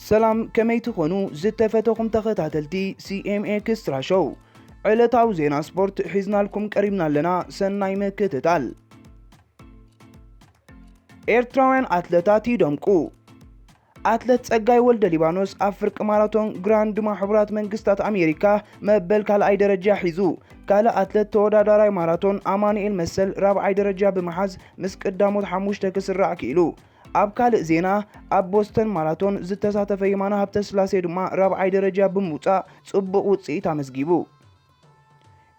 ሰላም፣ ከመይ ትኾኑ ዝተፈተኹም ተኸታተልቲ ሲ ኤም ኤክስትራ ሾው? ዕለታዊ ዜና ስፖርት ሒዝናልኩም ቀሪብና ኣለና። ሰናይ ምክትታል። ኤርትራውያን ኣትለታት ይደምቁ። ኣትለት ጸጋይ ወልደ ሊባኖስ ኣብ ፍርቂ ማራቶን ግራንድ ማ ሕቡራት መንግስታት ኣሜሪካ መበል ካልኣይ ደረጃ ሒዙ። ካልእ ኣትለት ተወዳዳራይ ማራቶን ኣማኑኤል መሰል ራብዓይ ደረጃ ብምሓዝ ምስ ቀዳሞት ሓሙሽተ ክስራዕ ክኢሉ። ኣብ ካልእ ዜና፣ ኣብ ቦስተን ማራቶን ዝተሳተፈ የማነ ሃብተስላሴ ድማ ራብዓይ ደረጃ ብምውጻእ ጽቡቕ ውጽኢት ኣመዝጊቡ።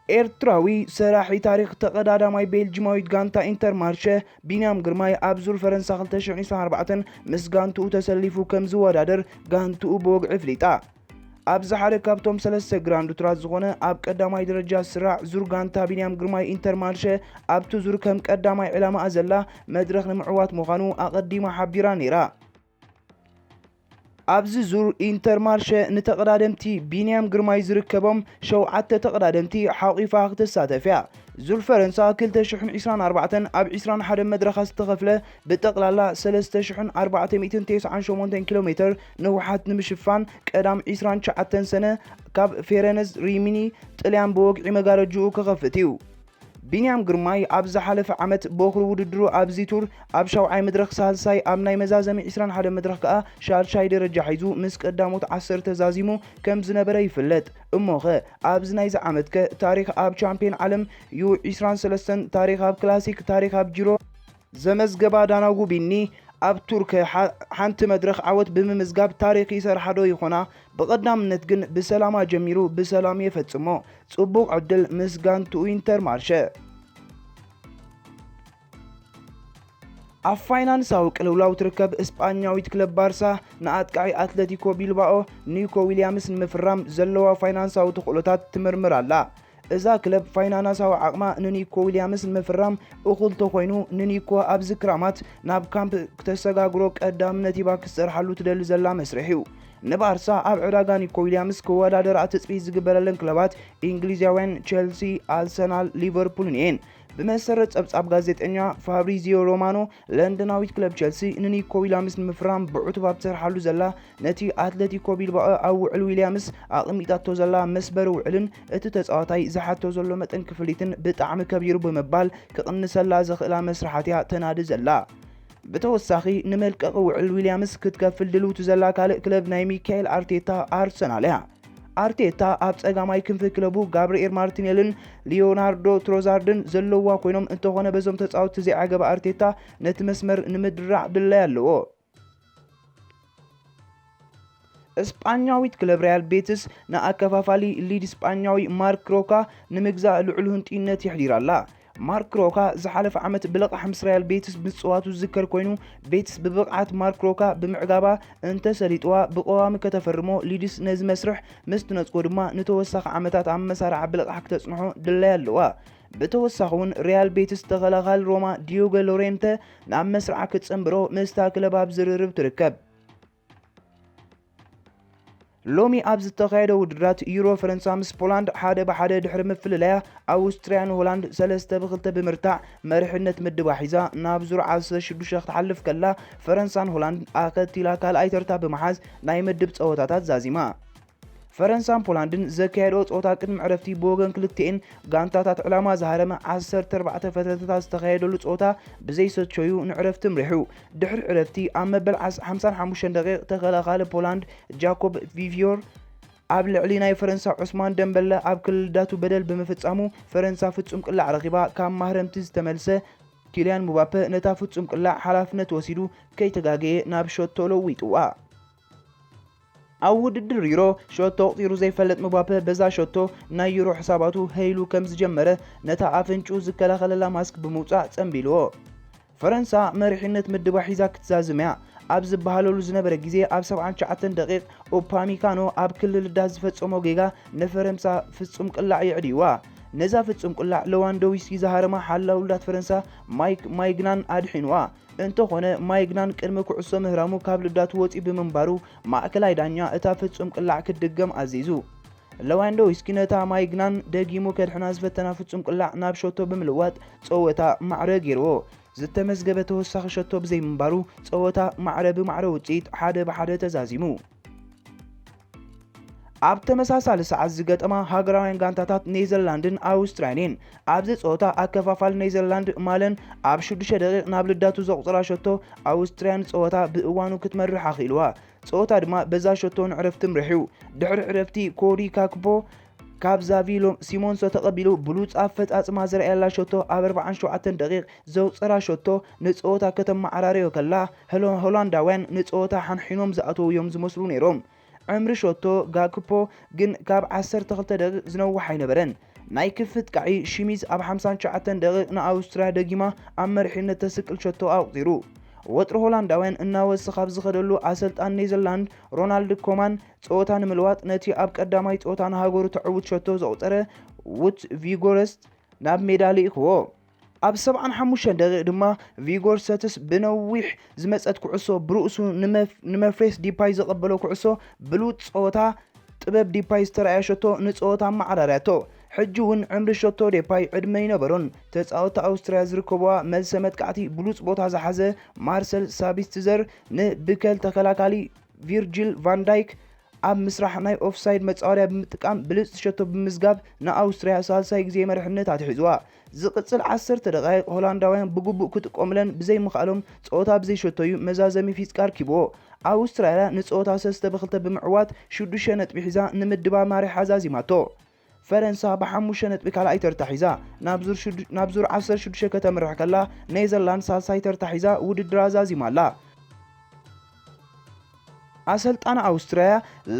ኤርትራዊ ሰራሒ ታሪኽ ተቐዳዳማይ ቤልጂማዊት ጋንታ ኢንተርማርሸ ቢንያም ግርማይ ኣብ ዙር ፈረንሳ ክልተ ሽሕን ዕስራን ኣርባዕተን ምስ ጋንትኡ ተሰሊፉ ከም ዝወዳደር ጋንትኡ ብወግዒ ኣፍሊጣ። ኣብዚ ሓደ ካብቶም ሰለስተ ግራንድ ቱራት ዝኾነ ኣብ ቀዳማይ ደረጃ ዝስራዕ ዙር ጋንታ ቢንያም ግርማይ ኢንተርማርሸ ኣብቲ ዙር ከም ቀዳማይ ዕላማኣ ዘላ መድረኽ ንምዕዋት ምዃኑ ኣቐዲማ ሓቢራ ነይራ። ኣብዚ ዙር ኢንተርማርሸ ንተቐዳደምቲ ቢንያም ግርማይ ዝርከቦም ሸውዓተ ተቐዳደምቲ ሓቒፋ ክትሳተፍ እያ። ዙር ፈረንሳ ክልተ ሽሕን ዕስራን ኣርባዕተን ኣብ ዕስራን ሓደን መድረኻት ዝተኸፍለ ብጠቕላላ ሰለስተ ሽሕን ኣርባዕተ ሚእትን ተስዓን ሸሞንተን ኪሎ ሜትር ንውሓት ንምሽፋን ቀዳም ዕስራን ትሽዓተን ሰነ ካብ ፌረነዝ ሪሚኒ ጥልያን ብወግዒ መጋረጅኡ ክኸፍት እዩ። ቢንያም ግርማይ ኣብ ዝሓለፈ ዓመት በኹሪ ውድድሩ ኣብዚ ቱር ኣብ ሻውዓይ መድረኽ ሳልሳይ፣ ኣብ ናይ መዛዘሚ ዕስራን ሓደን መድረኽ ከኣ ሻድሻይ ደረጃ ሒዙ ምስ ቀዳሞት ዓሰርተ ዛዚሙ ከም ዝነበረ ይፍለጥ። እሞኸ ኣብዚ ናይዚ ዓመትከ ታሪኽ ኣብ ቻምፕዮን ዓለም ዩ ዕስራን ሰለስተን፣ ታሪኽ ኣብ ክላሲክ፣ ታሪኽ ኣብ ጂሮ ዘመዝገባ ዳና ጉቢኒ ኣብ ቱርከ ሓ-፣ ሓንቲ መድረኽ ዓወት ብምምዝጋብ ታሪኽ ይሰርሓ ዶ ይኾና? ብቐዳምነት ግን ብሰላማ ጀሚሩ ብሰላም የፈጽሞ። ጽቡቕ ዕድል ምስ ጋንትኡ ኢንተርማርሸ። ኣብ ፋይናንሳዊ ቅልውላው ትርከብ እስጳኛዊት ክለብ ባርሳ ንኣጥቃዒ ኣትለቲኮ ቢልባኦ ኒኮ ዊልያምስ ንምፍራም ዘለዋ ፋይናንሳዊ ተኽእሎታት ትምርምር ኣላ። እዛ ክለብ ፋይናናሳዊ ዓቕማ ንኒኮ ዊልያምስ ንምፍራም እኹል ተኾይኑ፣ ንኒኮ ኣብዚ ክራማት ናብ ካምፕ ክተሰጋግሮ ቀዳምነት ሂባ ክትሰርሓሉ ትደሊ ዘላ መስርሕ እዩ። ንባርሳ ኣብ ዕዳጋ ኒኮ ዊልያምስ ክወዳደራ ትጽቢት ዝግበረለን ክለባት እንግሊዛውያን ቸልሲ፣ ኣርሰናል፣ ሊቨርፑልን እየን። ብመሰረት ጸብጻብ ጋዜጠኛ ፋብሪዚዮ ሮማኖ፣ ለንደናዊት ክለብ ቸልሲ ንኒኮ ዊልያምስ ንምፍራም ብዕቱብ ኣብ ትሰርሓሉ ዘላ፣ ነቲ ኣትለቲኮ ቢልባኦ ኣብ ውዕል ዊልያምስ ኣቐሚጣቶ ዘላ መስበሪ ውዕልን እቲ ተጻዋታይ ዝሓቶ ዘሎ መጠን ክፍሊትን ብጣዕሚ ከቢሩ ብምባል ክቕንሰላ ዘኽእላ መስርሓት እያ ተናዲ ዘላ። ብተወሳኺ፣ ንመልቀቒ ውዕል ዊልያምስ ክትከፍል ድልውቲ ዘላ ካልእ ክለብ ናይ ሚካኤል ኣርቴታ ኣርሰናል እያ። ኣርቴታ ኣብ ጸጋማይ ክንፊ ክለቡ ጋብርኤል ማርቲኔልን ሊዮናርዶ ትሮዛርድን ዘለዋ ኮይኖም፣ እንተኾነ በዞም ተጻወትቲ ዘይዓገበ ኣርቴታ ነቲ መስመር ንምድራዕ ድላይ ኣለዎ። እስጳኛዊት ክለብ ሪያል ቤትስ ንኣከፋፋሊ ሊድ ስጳኛዊ ማርክ ሮካ ንምግዛእ ልዑል ህንጡይነት የሕዲራ ኣላ። ማርክ ሮካ ዝሓለፈ ዓመት ብልቓሕ ምስ ሪያል ቤትስ ምጽዋቱ ዝዝከር ኮይኑ፣ ቤትስ ብብቕዓት ማርክ ሮካ ብምዕጋባ እንተሰሊጥዋ ብቐዋሚ ከተፈርሞ፣ ሊድስ ነዚ መስርሕ ምስ ትነጽጎ ድማ ንተወሳኺ ዓመታት ኣብ መሳርዓ ብልቓሕ ክተጽንሖ ድላይ ኣለዋ። ብተወሳኺ እውን ሪያል ቤትስ ተኸላኻሊ ሮማ ዲዮጎ ሎሬንተ ናብ መስርዓ ክትጽንብሮ ምስታ ክለብ ኣብ ዝርርብ ትርከብ። ሎሚ ኣብ ዝተኻየደ ውድድራት ዩሮ ፈረንሳ ምስ ፖላንድ ሓደ ብሓደ ድሕሪ ምፍልላያ ኣውስትርያ ንሆላንድ ሰለስተ ብክልተ ብምርታዕ መሪሕነት ምድባ ሒዛ ናብ ዙር ዓሰርተ ሽዱሽተ ክትሓልፍ ከላ ፈረንሳን ሆላንድ ኣኸቲላ ካልኣይ ተርታ ብምሓዝ ናይ ምድብ ጸወታታት ዛዚማ። ፈረንሳን ፖላንድን ዘካየድኦ ጸወታ ቅድሚ ዕረፍቲ ብወገን ክልቲኤን ጋንታታት ዕላማ ዝሃረመ ዓሰርተ ኣርባዕተ ፈተነታት ዝተኻየደሉ ጸወታ ብዘይሰቸዩ ንዕረፍቲ ምሪሑ። ድሕሪ ዕረፍቲ ኣብ መበል ዓስ-፣ ሓምሳን ሓሙሽተን ደቂቕ ተኸላኻሊ ፖላንድ ጃኮብ ቪቪዮር ኣብ ልዕሊ ናይ ፈረንሳ ዑስማን ደምበለ ኣብ ክልል ዳቱ በደል ብምፍጻሙ ፈረንሳ ፍጹም ቅላዕ ረኺባ። ካብ ማህረምቲ ዝተመልሰ ኪልያን ምባፐ ነታ ፍጹም ቅላዕ ሓላፍነት ወሲዱ ከይተጋገየ ናብ ሸቶ ለዊጥዋ። ኣብ ውድድር ዩሮ ሸቶ ኣቑጺሩ ዘይፈልጥ ምባፐ በዛ ሸቶ ናይ ዩሮ ሕሳባቱ ሀይሉ ከም ዝጀመረ ነታ ኣፍንጭኡ ዝከላኸለላ ማስክ ብምውጻእ ጸንቢልዎ። ፈረንሳ መሪሕነት ምድባ ሒዛ ክትዛዝም እያ ኣብ ዝበሃለሉ ዝነበረ ግዜ ኣብ ሰብዓን ትሽዓተን ደቂቕ ኡፓሚካኖ ኣብ ክልል ዳት ዝፈጸሞ ጌጋ ንፈረንሳ ፍጹም ቅላዕ የዕድይዋ። ነዛ ፍጹም ቅላዕ ለዋንዶዊስኪ ዝሃረማ ሓላው ልዳት ፈረንሳ ማይክ ማይግናን ኣድሒንዋ። እንተኾነ ማይግናን ቅድሚ ኩዕሶ ምህራሙ ካብ ልዳቱ ወጺኡ ብምንባሩ ማእከላይ ዳኛ እታ ፍጹም ቅላዕ ክትድገም ኣዚዙ። ለዋንዶዊስኪ ነታ ማይግናን ደጊሙ ከድሕና ዝፈተና ፍጹም ቅላዕ ናብ ሸቶ ብምልዋጥ ጸወታ ማዕረ ገይርዎ። ዝተመዝገበ ተወሳኺ ሸቶ ብዘይምንባሩ ጸወታ ማዕረ ብማዕረ ውጽኢት ሓደ ብሓደ ተዛዚሙ። ኣብ ተመሳሳሊ ሰዓት ዝገጠማ ሃገራውያን ጋንታታት ኔዘርላንድን ኣውስትርያን እየን። ኣብዚ ጸወታ ኣከፋፋሊ ኔዘርላንድ ማለን ኣብ ሽዱሽተ ደቂቕ ናብ ልዳቱ ዘቑጸራ ሸቶ ኣውስትርያ ንጸወታ ብእዋኑ ክትመርሕ ኣኽኢልዋ። ጸወታ ድማ በዛ ሸቶ ንዕረፍቲ ምሪሑ። ድሕሪ ዕረፍቲ ኮዲ ካክፖ ካብ ዛቪ ሎ-፣ ሲሞንሶ ተቐቢሉ ብሉጽ ኣፈጻጽማ ዘርኣየላ ሸቶ ኣብ ኣርባዓን ሸውዓተን ደቂቕ ዘውጸራ ሸቶ ንጸወታ ከተመዓራርዮ ከላ፣ ሆሎ-፣ ሆላንዳውያን ንጸወታ ሓንሒኖም ዝኣተዉ እዮም ዝመስሉ ነይሮም። ዕምሪ ሸቶ ጋክፖ ግን ካብ ዓሰርተ ክልተ ደቂቕ ዝነውሕ ኣይነበረን። ናይ ክፍት ቃዒ ሽሚዝ ኣብ ሓምሳን ትሽዓተን ደቂቕ ንኣውስትርያ ደጊማ ኣብ መሪሕነት ተስቅል ሸቶ ኣቑጺሩ። ወጥሪ ሆላንዳውያን እናወሰኸ ኣብ ዝኸደሉ ኣሰልጣን ኔዘርላንድ ሮናልድ ኮማን ጸወታ ንምልዋጥ ነቲ ኣብ ቀዳማይ ጸወታ ንሃገሩ ተዕውት ሸቶ ዘቑጸረ ውት ቪጎረስት ናብ ሜዳ ልኢኽዎ። ኣብ ሰብዓን ሓሙሽተን ደቂቕ ድማ ቪጎርሰትስ ብነዊሕ ዝመጸት ኩዕሶ ብርእሱ ንመፍ-፣ ንመፍሬስ ዲፓይ ዘቐበሎ ኩዕሶ ብሉጽ ጸወታ ጥበብ ዲፓይ ዝተረኣየ ሸቶ ንጸወታ ኣመዓራርያቶ። ሕጂ እውን ዕምሪ ሸቶ ዴፓይ ዕድመ ይነበሮን። ተጻወትቲ ኣውስትርያ ዝርከብዋ መልሰ መጥቃዕቲ ብሉጽ ቦታ ዝሓዘ ማርሰል ሳቢትዘር ንብከል ተኸላካሊ ቪርጂል ቫን ዳይክ ኣብ ምስራሕ ናይ ኦፍሳይድ መጻወድያ ብምጥቃም ብልጽቲ ሸቶ ብምዝጋብ ንኣውስትርያ ሳልሳይ ግዜ መሪሕነት ኣትሒዝዋ። ዝቕጽል ዓሰርተ ደቓይቕ ሆላንዳውያን ብግቡእ ክጥቀሙለን ብዘይምኽኣሎም ጸወታ ብዘይሸቶ እዩ መዛዘሚ ፊጽካ ኣርኪብዎ። ኣውስትራልያ ንጸወታ ሰለስተ ብክልተ ብምዕዋት ሽዱሽተ ነጥቢ ሒዛ ንምድባ ማሪሓ ዛዚማቶ። ፈረንሳ ብሓሙሽተ ነጥቢ ካልኣይ ተርታ ሒዛ ናብ ዙር ሽዱ-፣ ናብ ዙር ዓሰርተ ሽዱሽተ ከተምርሕ ከላ፣ ኔዘርላንድ ሳልሳይ ተርታ ሒዛ ውድድራ ዛዚማ ኣላ። ኣሰልጣኒ ኣውስትርያ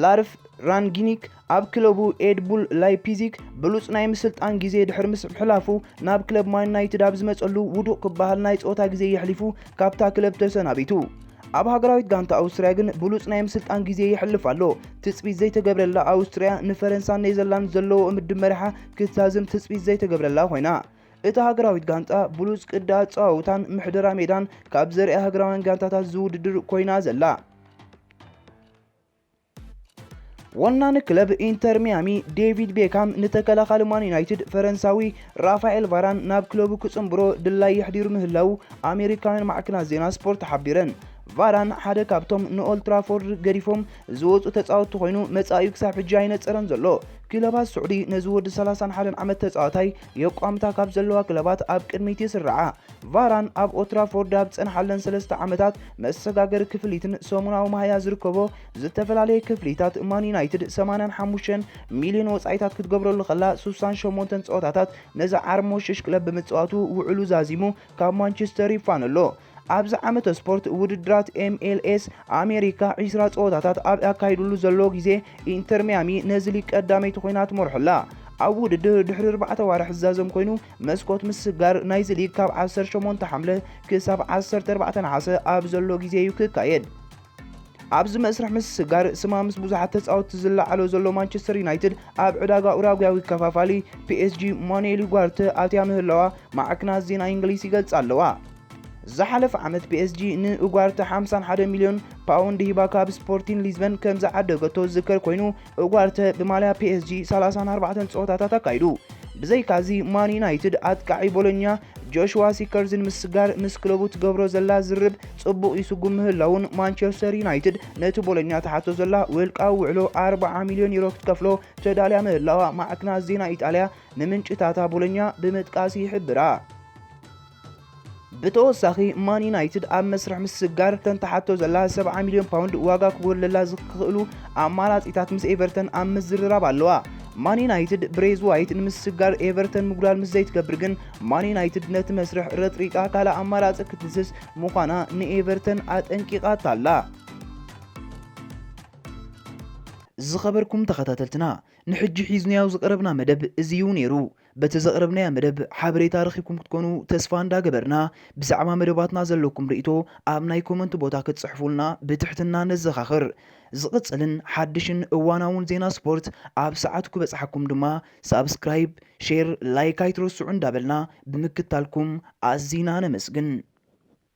ላርፍ ራንጊኒክ ኣብ ክለቡ ኤድቡል ላይፒዚግ ብሉጽ ናይ ምስልጣን ግዜ ድሕሪ ምስ ምሕላፉ፣ ናብ ክለብ ማን ዩናይትድ ኣብ ዝመጸሉ ውዱቕ ክበሃል ናይ ጸወታ ግዜ የሕሊፉ ካብታ ክለብ ተሰናቢቱ። ኣብ ሃገራዊት ጋንታ ኣውስትርያ ግን ብሉጽ ናይ ምስልጣን ግዜ የሕልፍ ኣሎ። ትጽቢት ዘይተገብረላ ኣውስትርያ ንፈረንሳን ኔዘርላንድ ዘለዎ ምድብ መሪሓ ክትዛዝም ትጽቢት ዘይተገብረላ ኮይና። እታ ሃገራዊት ጋንታ ብሉጽ ቅዲ ኣጸዋውታን ምሕደራ ሜዳን ካብ ዘርአ ሃገራውያን ጋንታታት ዝውድድር ኮይና ዘላ። ወናኒ ክለብ ኢንተር ሚያሚ ዴቪድ ቤካም ንተከላኻሊ ማን ዩናይትድ ፈረንሳዊ ራፋኤል ቫራን ናብ ክለቡ ክጽንብሮ ድላይ የሕዲሩ ምህላው ኣሜሪካውያን ማዕከናት ዜና ስፖርት ሓቢረን። ቫራን ሓደ ካብቶም ንኦልትራፎርድ ገዲፎም ዝወጹ ተጻወትቲ ኮይኑ፣ መጻኢኡ ክሳብ ሕጂ ኣይነጸረን ዘሎ። ክለባት ስዑዲ ነዚ ወዲ ሰላሳን ሓደን ዓመት ተጻዋታይ የቋምታ ካብ ዘለዋ ክለባት ኣብ ቅድሚት ይስርዓ። ቫራን ኣብ ኦትራፎርድ ኣብ ዝጸንሓለን ሰለስተ ዓመታት መሰጋገሪ ክፍሊትን ሰሙናዊ ማህያ ዝርከቦ ዝተፈላለየ ክፍሊታት ማን ዩናይትድ ሰማንያን ሓሙሽተን ሚልዮን ወጻኢታት ክትገብረሉ ከላ፣ ስሳን ሸሞንተን ጸወታታት ነዚ ዓርሞሽሽ ክለብ ብምጽዋቱ ውዕሉ ዛዚሙ ካብ ማንቸስተር ይፋነ ኣሎ። ኣብዚ ዓመተ ስፖርት ውድድራት ኤም ኤል ኤስ ኣሜሪካ ዒስራ ጸወታታት ኣብ ኣካይድሉ ዘሎ ግዜ፣ ኢንተር ሚያሚ ነዚ ሊግ ቀዳመይቲ ኮይና ትመርሖ ኣላ። ኣብ ውድድር ድሕሪ ኣርባዕተ ኣዋርሕ ዝዛዘም ኮይኑ፣ መስኮት ምስጋር ናይዚ ሊግ ካብ ዓሰርተ ሸሞንተ ሓምለ ክሳብ ዓሰርተ ኣርባዕተ ነሓሰ ኣብ ዘሎ ግዜ እዩ ክካየድ። ኣብዚ መስርሕ ምስጋር ስማ ምስ ብዙሓት ተጻወትቲ ዝለዓሎ ዘሎ ማንቸስተር ዩናይትድ፣ ኣብ ዕዳጋ ኡራጓያዊ ከፋፋሊ ፒ ኤስ ጂ ማኑኤል ኡጋርተ ኣትያ ምህላዋ ማዕክናት ዜና እንግሊዝ ይገልጻ ኣለዋ። ዝሓለፈ ዓመት ፒ ኤስ ጂ ንኡጋርተ ሓምሳን ሓደ ሚልዮን ፓውንድ ሂባ ካብ ስፖርቲን ሊዝበን ከም ዝዓደገቶ ዝዝከር ኮይኑ፣ ኡጋርተ ብማልያ ፒ ኤስ ጂ ሰላሳን ኣርባዕተን ጸወታታት ኣካይዱ። ብዘይካዚ፣ ማን ዩናይትድ ኣጥቃዒ ቦሎኛ ጆሽዋ ሲከርዝን ምስጋር ምስ ክለቡ ትገብሮ ዘላ ዝርብ ጽቡቕ ይስጉም ምህላውን፣ ማንቸስተር ዩናይትድ ነቲ ቦሎኛ ትሓቶ ዘላ ውልቃዊ ውዕሎ ኣርብዓ ሚልዮን ዩሮ ክትከፍሎ ተዳልያ ምህላዋ ማዕክናት ዜና ኢጣልያ ንምንጭታታ ቦሎኛ ብምጥቃስ ይሕብራ። ብተወሳኺ፣ ማን ዩናይትድ ኣብ መስርሕ ምስጋር ተንተሓቶ ዘላ ሰብዓ ሚልዮን ፓውንድ ዋጋ ክጎድለላ ዝኽእሉ ኣማራጺታት ምስ ኤቨርተን ኣብ ምዝርራብ ኣለዋ። ማን ዩናይትድ ብሬዝ ዋይት ንምስጋር ኤቨርተን ምጉዳል ምስ ዘይትገብር ግን፣ ማን ዩናይትድ ነቲ መስርሕ ረጥሪጣ ካልእ ኣማራጺ ክትድስስ ምዃና ንኤቨርተን ኣጠንቂቓታ ኣላ። ዝኸበርኩም ተኸታተልትና፣ ንሕጂ ሒዝናዮ ዝቐረብና መደብ እዚ እዩ ነይሩ። በቲ ዘቕረብናዮ መደብ ሓበሬታ ረኺብኩም ክትኮኑ ተስፋ እንዳገበርና፣ ብዛዕባ መደባትና ዘለኩም ርእይቶ ኣብ ናይ ኮመንት ቦታ ክትጽሕፉልና ብትሕትና ነዘኻኽር። ዝቕጽልን ሓድሽን እዋናውን ዜና ስፖርት ኣብ ሰዓቱ ክበጽሓኩም ድማ ሳብስክራይብ፣ ሼር፣ ላይክ ኣይትረስዑ እንዳበልና ብምክታልኩም ኣዚና ነመስግን።